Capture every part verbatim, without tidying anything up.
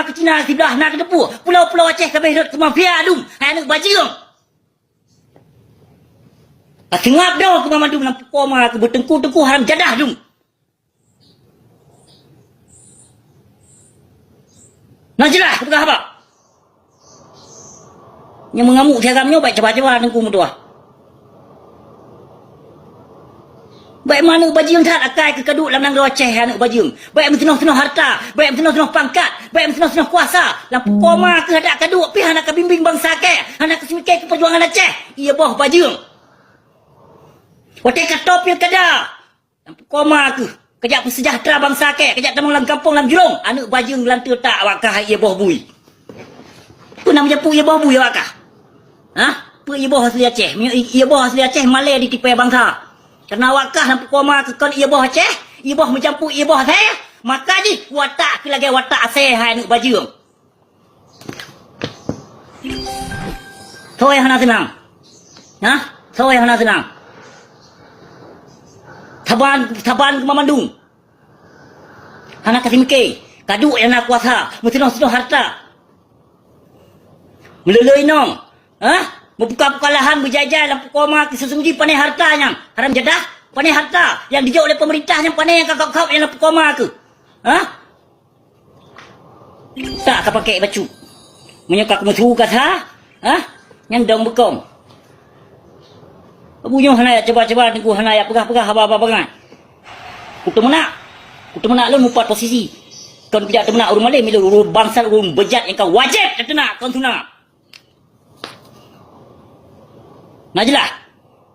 keu Cina siblah na keuteupue. Pulo-pulo Aceh ka abéh rhot keu mafia dum. Hai aneuk bajeueng. Ka seungab droe keu banmandum lam pukoe ma keuh, beuteungku-teungku haram jadah dum. Na jeulaih peugah haba. Nyang meungamuk siagam nyoe bèk cuba-cuba teungku meutuah. Bèk meuaneuk bajeueng that akai keu ka duek lam nanggroe Aceh aneuk bajeueng. Bèk meusinoh-sinoh hareuta, bèk meusinoh-sinoh pangkat, bèk meusinoh-sinoh kuasa. Lam pukoe ma keuh adak ka duek pih hana ka bimbéng bansa kèe, hana ka seumike keu peujuangan Aceh. Ie boh bajeueng. Watèe ka toe pilkada, lam pukoe ma keuh, kajak peuseujahteura bansa kèe, kajak tamong lam gampông lam jurông, aneuk bajeueng lanteue tak awak kah hai ie boh bui. Peue na meujapue ie boh bui awak kah? Hah? Peue ie boh asli Aceh? Meunyoe ie boh asli Aceh malèe jitipèe bansa. Kareuna awak kah lam pukoe ma keuh kon ie boh Aceh, ie boh meujapue ie boh asèe, maka jih watak keuh lagèe watak asèe hai aneuk bajeueng. Soe nyang hana seunang? Hah? Soe nyang hana seunang? Saban, saban keu banmandum. Hana ka seumike, ka duek nyang na kuasa, meusinoh-sinoh hareuta. Meuleuleue inong, hah? Meubuka-buka lahan beujai-jai lam pukoe ma keuh, seusunggoh jih pané hareuta nyan, haram jadah, pané hareuta nyang dijok lé peumeurintah nyan, pané nyang ka khôb-khôb nyang lam pukoe ma keuh. Hah? Tak ka pakék bacut. Meunyoe ka keumeusu ka sa, hah? Nyan dong beukong. Abu nyoe hana jak cuba-cuba teungku, hana jak peugah-peugah haba-haba bangai. Kuteumeunak. Kuteumeunak lôn mupat posisi. Kon kujak teumeunak ureueng malém, ilôn ureueng bangsat, ureueng beujat nyang ka wajéb tateunak, kon suna. Na jeulaih?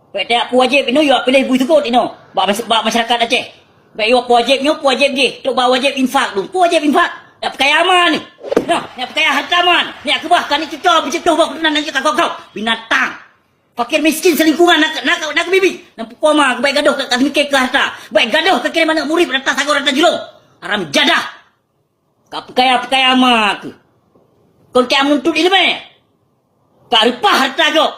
Bèk tajak peuwajéb inoe, yue piléh bui seukôt inoe bak mas-, bak masyarakat Aceh. Bèk yue peuwajéb nyoe, peuwajéb jih, trok bak wajéb infak dum. Peuwajéb infak? Nak peukaya ma nyoe? Nah, nak peukaya hareuta ma nyoe? Nak keubah kani cucoe beuceutoh boh keuturonan, na jeuet ka khôb-khôb. Binatang! Fakir miskin selingkungan na, na, na keubiet-biet. Lam pukoe ma keuh bèk gadôh ka, ka seumike keu hareuta. Bèk gadôh ka kirém aneuk murit rata sagoe rata jurông. Haram jadah! Ka peukaya-peukaya ma keuh. Kon kaya meununtut ileumèe. Ka reupah hareuta gob.